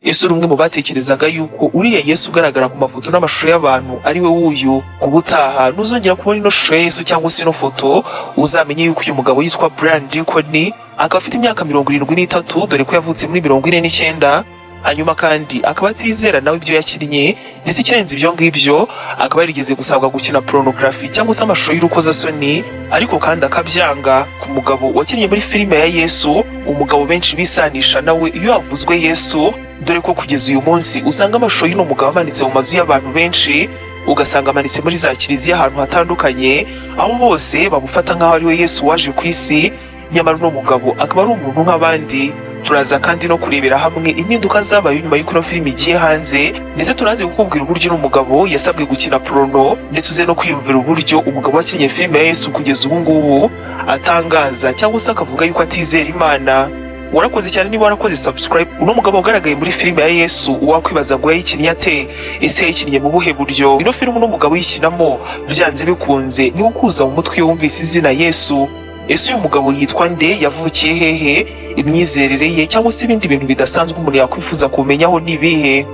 Ese uri umwe mu batekerezaga yuko uriya Yesu ugaragara ku mafoto n'amashusho y'abantu ari we wuyu? Ubutaha ntuzongera kubona ino shusho ya Yesu cyangwa se ino foto, uzamenye yuko uyu mugabo yitwa Brian Deacon, akaba afite imyaka 73, dore ko yavutse muri 49. Hanyuma kandi akaba atizera nawe ibyo yakinnye, ndetse ikirenze ibyo ngibyo akaba yarigeze gusabwa gukina pornography cyangwa se amashusho y'urukozasoni, ariko kandi akabyanga. Ku mugabo wakinnye muri filime ya Yesu, umugabo benshi bisanisha nawe iyo havuzwe Yesu, dore ko kugeza uyu munsi usanga amashusho y'uno mugabo amanitse mu mazu y'abantu benshi, ugasanga amanitse muri za kiliziya ahantu hatandukanye, aho bose bamufata nk'aho ari we Yesu waje ku isi, nyamara uno mugabo akaba ari umuntu nk'abandi. Turaza kandi no kurebera hamwe impinduka zabaye nyuma y'uko ino filime igiye hanze, ndetse turaze kukubwira uburyo uno mugabo yasabwe gukina porno, ndetse uze no kwiyumvira uburyo umugabo wakinnye filime ya Yesu kugeza ubu ngubu atangaza cyangwa se akavuga yuko atizera Imana. Warakoze cyane niba warakoze subscribe. Uno mugabo wagaragaye muri filime ya Yesu, wakwibaza ngo yayikinnye ate? Ese yayikinnye mu buhe buryo? Ino filime uno mugabo uyikinamo, byanze bikunze niwe ukuza mu mutwe iyo wumvise izina Yesu. Ese uyu mugabo yitwa nde? Yavukiye hehe? Imyizerere ye cyangwa se ibindi bintu bidasanzwe umuntu yakwifuza kumenyaho ni ibihe?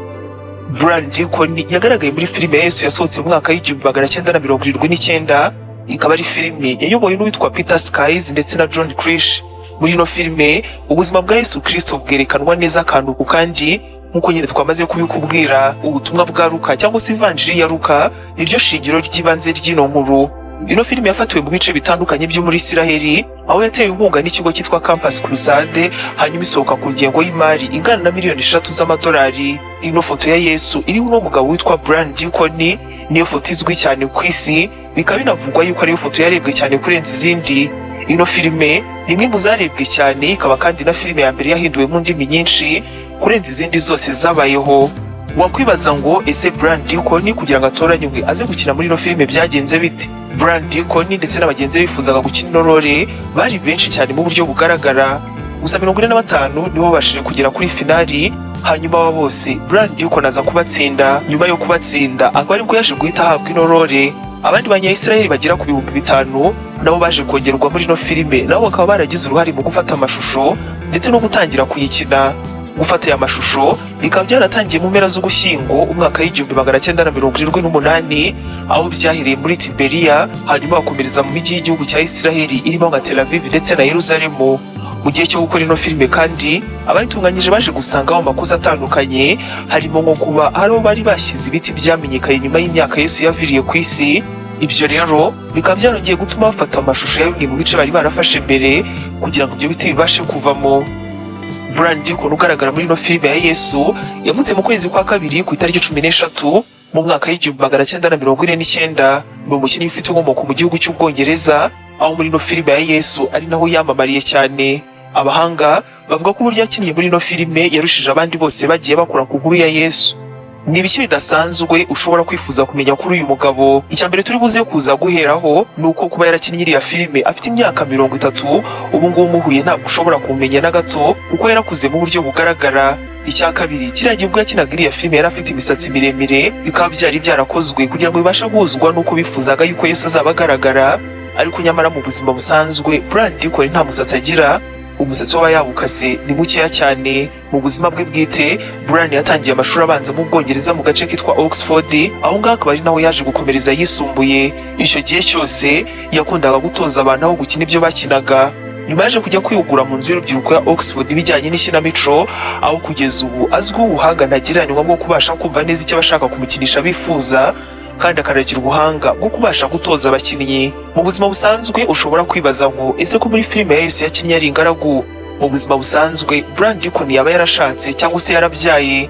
Brian Deacon yagaragaye muri filime ya Yesu yasohotse mu mwaka w'1979, ikaba ari filime yayobowe n'uwitwa Peter Sykes ndetse na John Krish. Muri ino filime ubuzima bwa Yesu Kristo bwerekanwa neza akantu ku kandi, nk'uko nyine twamaze kubikubwira. Ubutumwa bwa Luka cyangwa se Ivanjiri ya Luka niryo shingiro ry'ibanze ry'ino nkuru. Ino filime yafatiwe mu bice bitandukanye byo muri Isiraheli, aho yatewe inkunga n'ikigo cyitwa Campus Crusade, hanyuma isohoka ku ngengo y'imari ingana na miliyoni 3 z'amadolari. Ino foto ya Yesu iriho uno mugabo witwa Brian Deacon niyo foto izwi cyane ku isi, bikaba binavugwa yuko ariyo foto yarebwe cyane kurenza izindi. Ino filime ni imwe mu zarebwe cyane, ikaba kandi na filime ya mbere yahinduwe mu ndimi nyinshi kurenza izindi zose zabayeho. Wakwibaza ngo ese Brian Deacon kugira ngo atoranywe aze gukina muri ino filime byagenze bite? Brian Deacon ndetse na bagenzi be bifuzaga gukina ino role bari benshi cyane mu buryo bugaragara, gusa 45 nibo babashije kugera kuri finali. Hanyuma aba bose Brian Deacon aza kubatsinda. Nyuma yo kubatsinda akaba aribwo yaje guhita ahabwa ino role. Abandi banyayisiraheli bagera ku 5000 nabo baje kongerwa muri ino filime, nabo bakaba baragize uruhare mu gufata amashusho ndetse no gutangira kuyikina. Gufata aya mashusho bikaba byaratangiye mu mpera z'Ugushyingo umwaka w'1978, aho byahereye muri Tiberiya, hanyuma bakomereza mu mijyi y'igihugu cya Isiraheli irimo nka Tel Aviv ndetse na Yeruzalemu. Mu gihe cyo gukora ino filime kandi, abayitunganyije baje gusangaho amakosa atandukanye, harimo nko kuba hari aho bari bashyize ibiti byamenyekanye nyuma y'imyaka Yesu yaviriye ku isi. Ibyo rero bikaba byarongeye gutuma bafata amashusho ya bimwe mu bice bari barafashe mbere kugira ngo ibyo biti bibashe kuvamo. Brian Deacon ugaragara muri ino filime ya Yesu yavutse mu kwezi kwa kabiri ku itariki 13 mu mwaka w'1949. Ni umukinnyi ufite inkomoko mu gihugu cy'Ubwongereza, aho muri ino filime ya Yesu ari naho yamamariye cyane. Abahanga bavuga ko uburyo yakiniye muri ino filime yarushije abandi bose bagiye bakora ku nkuru ya Yesu. Ni ibiki bidasanzwe ushobora kwifuza kumenya kuri uyu mugabo? Icya mbere turi buze kuza guheraho ni uko kuba yarakinnye iriya filime afite imyaka 30, ubu ngubu umuhuye ntabwo ushobora kumenya na gato, kuko yarakuze mu buryo bugaragara. Icya kabiri, kiriya gihe ubwo yakinaga iriya filime yari afite imisatsi miremire, bikaba byari byarakozwe kugira ngo bibashe guhuzwa n'uko bifuzaga yuko Yesu azaba agaragara. Ariko nyamara mu buzima busanzwe Brian Deacon nta musatsi agira, umusatsi we aba yawukase, ni mukeya cyane. Mu buzima bwe bwite, Brian yatangiye amashuri abanza mu Bwongereza mu gace kitwa Oxford, aho ngaho akaba ari naho yaje gukomereza yisumbuye. Icyo gihe cyose yakundaga gutoza abantu aho gukina ibyo bakinaga. Nyuma yaje kujya kwihugura mu nzu y'urubyiruko ya Oxford ibijyanye n'ikinamico, aho kugeza ubu azwiho ubuhanga ntagereranywa bwo kubasha kumva neza icyo abashaka kumukinisha bifuza, kandi akanagira ubuhanga bwo kubasha gutoza abakinnyi. Mu buzima busanzwe ushobora kwibaza ngo ese ko muri filime ya Yesu yakinnye ari ingaragu, mu buzima busanzwe Brian Deacon yaba yarashatse cyangwa se yarabyaye?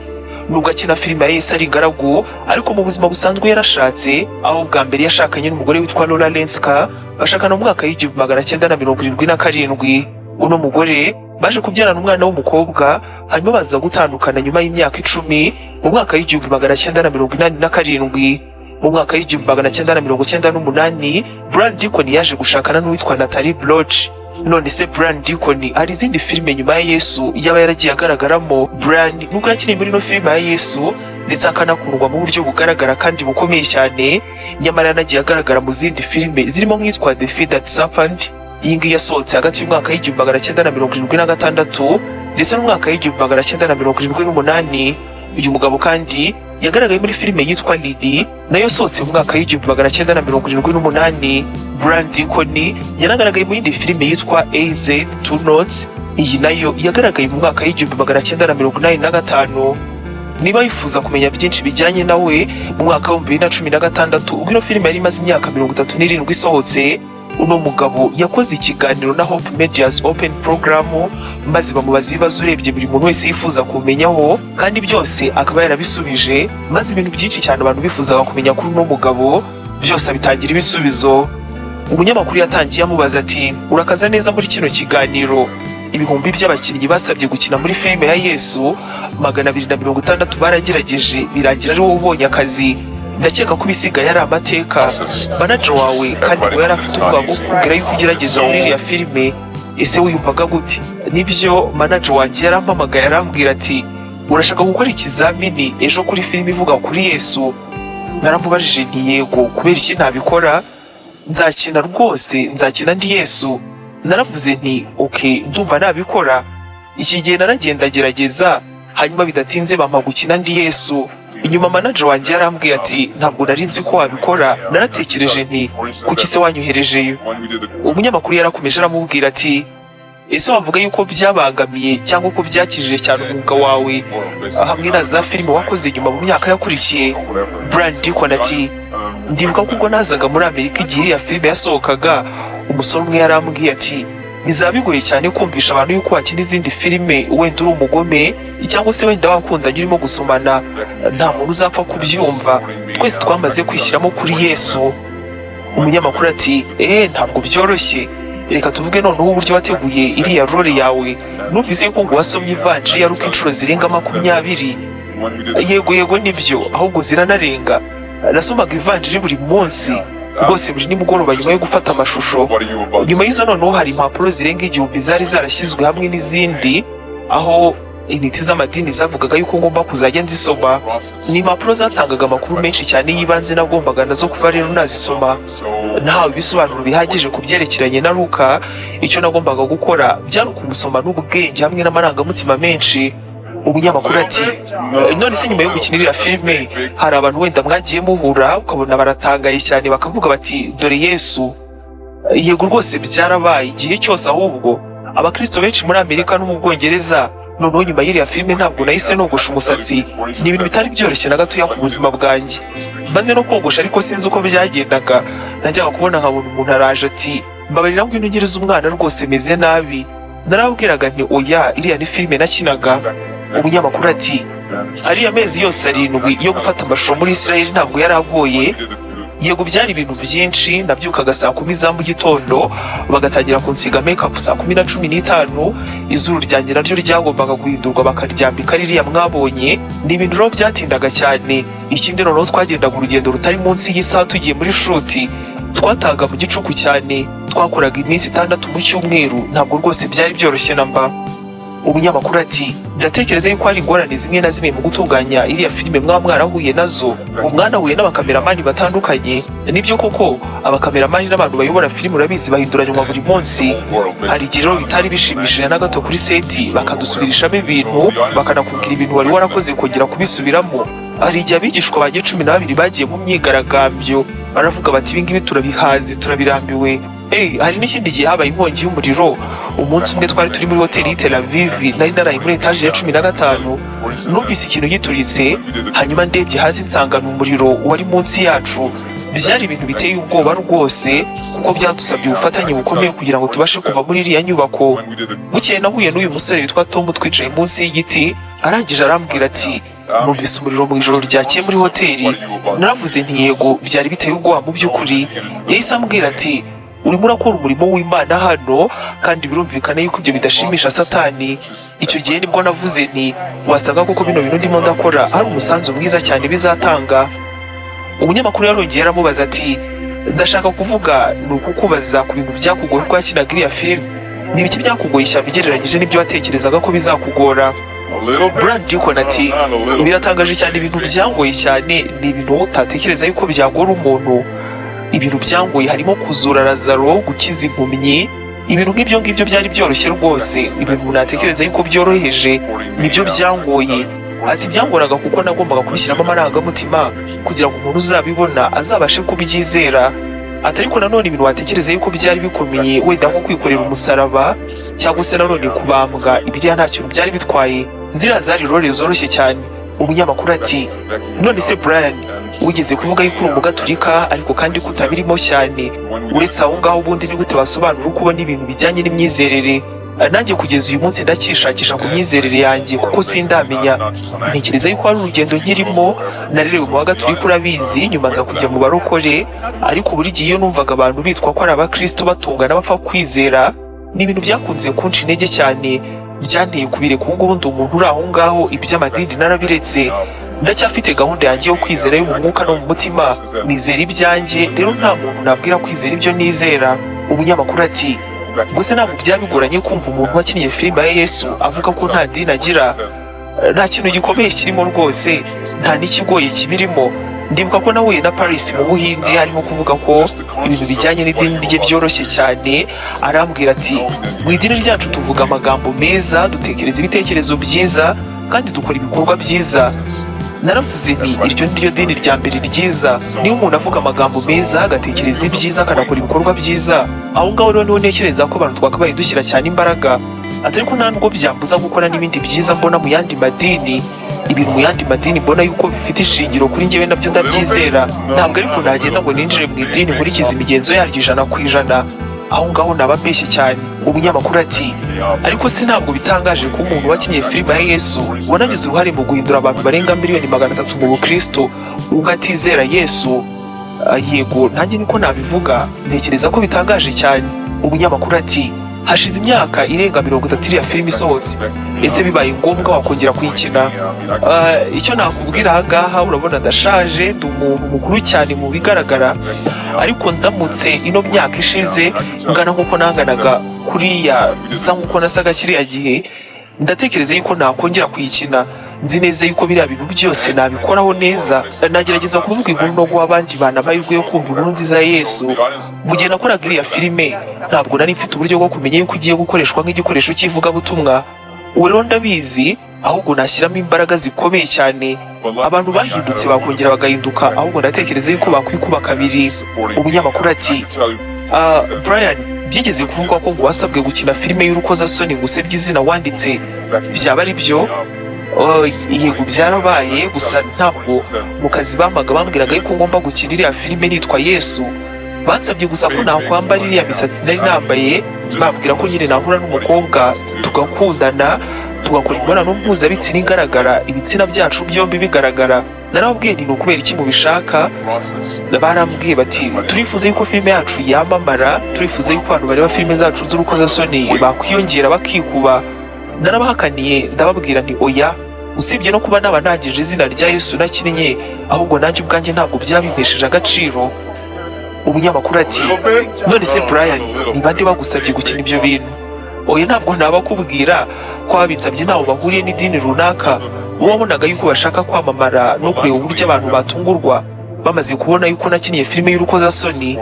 Nubwo akina filime ya Yesu ari ingaragu, ariko mu buzima busanzwe yarashatse, aho bwa mbere yashakanye n'umugore witwa Laura Lenska, bashakana mu mwaka w'1977. Uno mugore baje kubyarana umwana w'umukobwa, hanyuma baza gutandukana nyuma y'imyaka 10 mu mwaka w'1987. Mu mwaka w'1998 Brian Deacon yaje gushakana n'uwitwa Natalie Bloch. None se Brian Deacon hari izindi filime nyuma ya Yesu yaba yaragiye agaragaramo? Brian nubwo yakiniye muri ino filime ya Yesu ndetse akanakundwa mu buryo bugaragara kandi bukomeye cyane, nyamara yanagiye agaragara mu zindi filime zirimo nk'iyitwa The Feathered Serpent. Iyi ngiyi yasohotse hagati y'umwaka w'1976 ndetse n'umwaka w'1978. Uyu mugabo kandi yagaragaye muri filime yitwa Lily, nayo yasohotse mu mwaka w'1978. Brian Deacon yanagaragaye mu yindi filime yitwa AZ Two Notes. Iyi nayo yagaragaye mu mwaka w'1985. Niba wifuza kumenya byinshi bijyanye nawe, mu mwaka w'2016, ubwo ino filime yari imaze imyaka 37 isohotse, uno mugabo yakoze ikiganiro na Hope Media's Open Program, maze bamubaza ibibazo urebye buri muntu wese yifuza kumenyaho, kandi byose akaba yarabisubije, maze ibintu byinshi cyane abantu bifuzaga kumenya kuri uno mugabo byose abitangira ibisubizo. Umunyamakuru yatangiye amubaza ati: "Urakaza neza muri kino kiganiro. Ibihumbi by'abakinnyi basabye gukina muri filime ya Yesu, 260 baragerageje, birangira ari wowe ubonye akazi. Ndakeka ko ibisigaye ari amateka. Manager wawe kandi ngo yari afite ubwoba bwo kukubwira yuko ugerageza muri iriya filime. Ese wiyumvaga gute?" "Nibyo, manager wanjye yarampamagaye, arambwira ati: 'Urashaka gukora ikizamini ejo kuri filime ivuga kuri Yesu?' Naramubajije nti: 'Yego, kubera iki ntabikora? Nzakina rwose, nzakina ndi Yesu.' Naravuze nti: 'Okay, ndumva nabikora.' Iki gihe naragenda gerageza, hanyuma bidatinze bampa gukina ndi Yesu. Inyuma manager wanjye yarambwiye ati: 'Ntabwo nari nzi ko wabikora. Naratekereje nti: 'Kuki se wanyoherejeyo?'" Umunyamakuru yarakomeje aramubwira ati: "Ese wavuga yuko byabangamiye cyangwa ko byakijije cyane umwuga wawe hamwe na za filime wakoze nyuma mu myaka yakurikiye?" Brian Deacon ati: "Ndibuka ko ubwo nazaga muri Amerika igihe iriya filime yasohokaga, umusore umwe yarambwiye ati: 'Bizaba bigoye cyane kumvisha abantu yuko wakina izindi filime wenda uri umugome, cyangwa se wenda wakundanye urimo gusomana. Nta muntu uzapfa kubyumva. Twese twamaze kwishyiramo kuri Yesu.'" Umunyamakuru ati: "Eee, ntabwo byoroshye. Reka tuvuge noneho uburyo wateguye iriya role yawe. Numvise yuko ngo wasomye Ivanjiri ya Luka inshuro zirenga 20." "Yego, yego, nibyo, ahubwo ziranarenga. Nasomaga Ivanjiri buri munsi rwose, buri nimugoroba nyuma yo gufata amashusho. Nyuma y'izo noneho hari impapuro zirenga 1000 zari zarashyizwe hamwe n'izindi, aho intiti z'amadini zavugaga yuko ngomba kuzajya nzisoma. Ni impapuro zatangaga amakuru menshi cyane y'ibanze, nagombaga nazo kuba rero nazisoma. Nahawe ibisobanuro bihagije ku byerekeranye na Luka. Icyo nagombaga gukora byari ukumusoma n'ubwenge hamwe n'amarangamutima menshi." Umunyamakuru ati: "None se nyuma yo gukina iriya filime, hari abantu wenda mwagiye muhura ukabona baratangaye cyane, bakavuga bati: 'Dore Yesu'?" "Yego rwose, byarabaye igihe cyose. Ahubwo abakristo benshi muri Amerika no mu Bwongereza. Noneho nyuma y'iriya filime ntabwo nahise nogosha umusatsi. Ni ibintu bitari byoroshye na gatoya ku buzima bwanjye. Maze no kogosha, ariko sinzi uko byagendaga, najyaga kubona nkabona umuntu araje ati: 'Mbabarira, ngwino ungereze umwana, rwose meze nabi.' Narababwiraga nti: 'Oya, iriya ni filime nakinaga.'" Umunyamakuru ati: "Ariya mezi yose 7 yo gufata amashusho muri Israel ntabwo yari agoye?" "Yego, byari ibintu byinshi. Nabyukaga saa 10 za mu gitondo, bagatangira kunsiga make-up saa 10:15. Izuru ryanjye naryo ryagombaga guhindurwa, bakaryambika ririya mwabonye. Ni ibintu rero byatindaga cyane. Ikindi noneho twagendaga urugendo rutari munsi y'isaha tugiye muri shoot. Twatahaga mu gicuku cyane. Twakoraga iminsi 6 mu cyumweru. Ntabwo rwose byari byoroshye na mba." Umunyamakuru ati: "Ndatekereza yuko hari ingorane zimwe na zimwe mu gutunganya iriya filime mwaba mwarahuye nazo. Mwanahuye n'abakameramani batandukanye." "Nibyo koko, abakameramani n'abantu bayobora filime, urabizi, bahinduranywa buri munsi. Hari igihe rero bitari bishimishije na gato kuri set, bakadusubirishamo ibintu, bakanakubwira ibintu wari warakoze kongera kubisubiramo. Hari igihe abigishwa banjye 12 bagiye mu myigaragambyo, baravuga bati: 'Ibi ngibi turabihaze, turabirambiwe.' Hari n'ikindi gihe habaye inkongi y'umuriro. Umunsi umwe twari turi muri hoteli y'i Tel Aviv, nari naraye muri etaje ya 15. Numvise ikintu gituritse, hanyuma ndebye hasi nsanga ni umuriro wari munsi yacu. Byari ibintu biteye ubwoba rwose, kuko byadusabye ubufatanye bukomeye kugira ngo tubashe kuva muri iriya nyubako. Bukeye nahuye n'uyu musore witwa Tom, twicaye munsi y'igiti, arangije arambwira ati: 'Numvise umuriro mu ijoro ryakeye muri hoteli.' Naravuze nti: 'Yego, byari biteye ubwoba mu by'ukuri.' Yahise ambwira ati: 'Urimo urakora umurimo w'Imana hano, kandi birumvikana yuko ibyo bidashimisha Satani.' Icyo gihe nibwo navuze nti: 'Wasanga koko bino bintu ndimo ndakora ari umusanzu mwiza cyane bizatanga.'" Umunyamakuru yarongeye aramubaza ati: "Ndashaka kuvuga ni ukukubaza ku bintu byakugoye ubwo wakinaga iriya filime. Ni ibiki byakugoye cyane ugereranyije n'ibyo watekerezaga ko bizakugora?" Brian Deacon ati: "Biratangaje cyane. Ibintu byangoye cyane ni ibintu wowe utatekereza yuko byagora umuntu. Ibintu byangoye harimo kuzura Lazaro, gukiza impumyi, Ibintu nk'ibyo ngibyo byari byoroshye rwose. Ibintu natekereza yuko byoroheje nibyo byangoye." Ati: "Byangoraga kuko nagombaga kubishyiramo amarangamutima kugira ngo umuntu uzabibona azabashe kubyizera." Ati: "Ariko nanone ibintu watekereza yuko byari bikomeye, wenda nko kwikorera umusaraba cyangwa se nanone kubambwa, ibiriya nta kintu byari bitwaye, ziriya zari role zoroshye cyane." Umunyamakuru ati: "None se Brian, wigeze kuvuga yuko uri umugaturika ariko kandi ko utabirimo cyane. Uretse aho ngaho, ubundi ni gute wasobanura uko ubona ibintu bijyanye n'imyizerere?" "Nanjye kugeza uyu munsi ndacyishakisha ku myizerere yanjye kuko sindamenya. Ntekereza yuko hari urugendo nkirimo. Narerewe mu bagatulika, urabizi, nyuma nza kujya mu barokore. Ariko buri gihe iyo numvaga abantu bitwa ko ari abakristo batungana bapfa kwizera, ni ibintu byakunze kunca intege cyane, byanteye kubireka. Ubu ngubu ndi umuntu uri aho ngaho, iby'amadini narabiretse. Ndacyafite gahunda yanjye yo kwizera yo mu mwuka no mu mutima. Nizera ibyanjye, rero nta muntu nabwira kwizera ibyo nizera." Umunyamakuru ati: "Gusa ntabwo byaba bigoranye kumva umuntu wakinnye filime ya Yesu avuga ko nta dini agira?" "Nta kintu gikomeye kirimo rwose, nta n'ikigoye kibirimo. Ndibuka ko nahuye na Paris mu Buhinde, arimo kuvuga ko ibintu bijyanye n'idini rye byoroshye cyane. Arambwira ati: 'Mu idini ryacu tuvuga amagambo meza, dutekereza ibitekerezo byiza kandi dukora ibikorwa byiza.' Naravuze nti: 'Iryo ni ryo dini rya mbere ryiza.' Niba umuntu avuga amagambo meza, agatekereza ibyiza, akanakora ibikorwa byiza, aho ngaho rero niho ntekereza ko abantu twakabaye dushyira cyane imbaraga." Ati: "Ariko nta nubwo byambuza gukora n'ibindi byiza mbona mu yandi madini. Ibintu mu yandi madini mbona yuko bifite ishingiro kuri njyewe, nabyo ndabyizera. Ntabwo ariko nagenda ngo ninjire mu idini nkurikize imigenzo yaryo 100%. Aho ngaho naba mbeshye cyane." Umunyamakuru ati: "Ariko se ntabwo bitangaje ko umuntu wakinnye filime ya Yesu, wanagize uruhare mu guhindura abantu barenga miliyoni 300 mu bukristo, ubwo atizera Yesu?" "Ah, yego, nanjye niko nabivuga, ntekereza ko bitangaje cyane." Umunyamakuru ati: "Hashize imyaka irenga 30 iriya filime isohotse. Ese bibaye ngombwa wakongera kuyikina?" "Ah, icyo nakubwira aha ngaha, urabona ndashaje, ndi umuntu mukuru cyane mu bigaragara, ariko ndamutse ino myaka ishize ngana nk'uko nanganaga kuriya, nsa nk'uko nasaga kiriya gihe, ndatekereza yuko nakongera kuyikina. Nzi neza yuko biriya bintu byose nabikoraho neza, nagerageza kuvuga inkuru no guha abandi bantu amahirwe yo kumva inkuru nziza ya Yesu. Mu gihe nakoraga iriya filime, ntabwo nari mfite uburyo bwo kumenya yuko igiye gukoreshwa nk'igikoresho cy'ivugabutumwa. Ubu rero ndabizi, ahubwo nashyiramo imbaraga zikomeye cyane. Abantu bahindutse bakongera bagahinduka, ahubwo ndatekereza yuko bakwikuba kabiri." Umunyamakuru ati: "Ah, Brian, byigeze kuvugwa ko ngo wasabwe gukina filime y'urukozasoni ngo usebye izina wanditse. Byaba ari byo?" "Oh, yego, byarabaye. Gusa ntabwo mu kazi bampaga bambwiraga yuko ngomba gukina iriya filime nitwa Yesu. Bansabye gusa ko nakwambara iriya misatsi nari nambaye, bambwira ko nyine nahura n'umukobwa tugakundana, tugakora imibonano mpuzabitsina igaragara, ibitsina byacu byombi bigaragara. Narababwiye nti: 'Ni ukubera iki mubishaka?' Barambwiye bati: 'Turifuza yuko filime yacu yamamara, turifuza yuko abantu bareba filime zacu z'urukozasoni bakwiyongera bakikuba.' Narabahakaniye, ndababwira nti: 'Oya, usibye no kuba naba nangije izina rya Yesu nakinnye, ahubwo nanjye ubwanjye ntabwo byabimpesheje agaciro.'" Umunyamakuru ati: "None se Brian, ni bande bagusabye gukina ibyo bintu?" "Oya, ntabwo nabakubwira ko ababinsabye ntaho bahuriye n'idini runaka. Wabonaga yuko bashaka kwamamara no kureba uburyo abantu batungurwa bamaze kubona yuko nakiniye filime y'urukozasoni.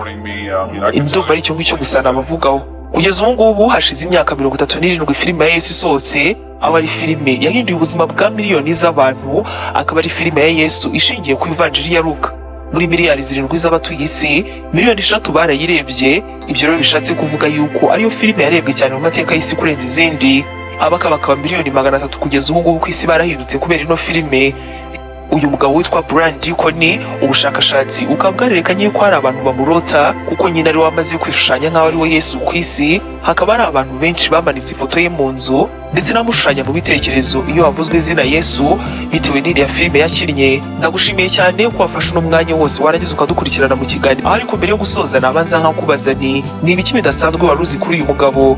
Ndumva ari icyo ngicyo gusa nabavugaho." Kugeza ubu ngubu hashize imyaka 37 filime ya Yesu isohotse, aho ari filime yahinduye ubuzima bwa miliyoni z'abantu, akaba ari filime ya Yesu ishingiye ku Ivanjiri ya Luka. Muri miliyari 7 z'abatuye isi, miliyoni 3 barayirebye. Ibyo rero bishatse kuvuga yuko ariyo filime yarebwe cyane mu mateka y'isi kurenza izindi. Abakabakaba miliyoni 300 kugeza ubu ngubu ku isi barahindutse kubera ino filime. Uyu mugabo witwa Brian Deacon, ubushakashatsi bukaba bwarerekanye yuko hari abantu bamurota, kuko nyine ari we wamaze kwishushanya nk'aho ari we Yesu ku isi. Hakaba hari abantu benshi bamanitse ifoto ye mu nzu, ndetse n'amushushanya mu bitekerezo iyo havuzwe izina Yesu, bitewe n'iriya filime yakinnye. Ndagushimiye cyane ko wafashe uno mwanya wose warangiza ukadukurikirana mu kiganiro aho. Ariko mbere yo gusoza, nabanza nkakubaza nti: ni ibiki bidasanzwe wari uzi kuri uyu mugabo?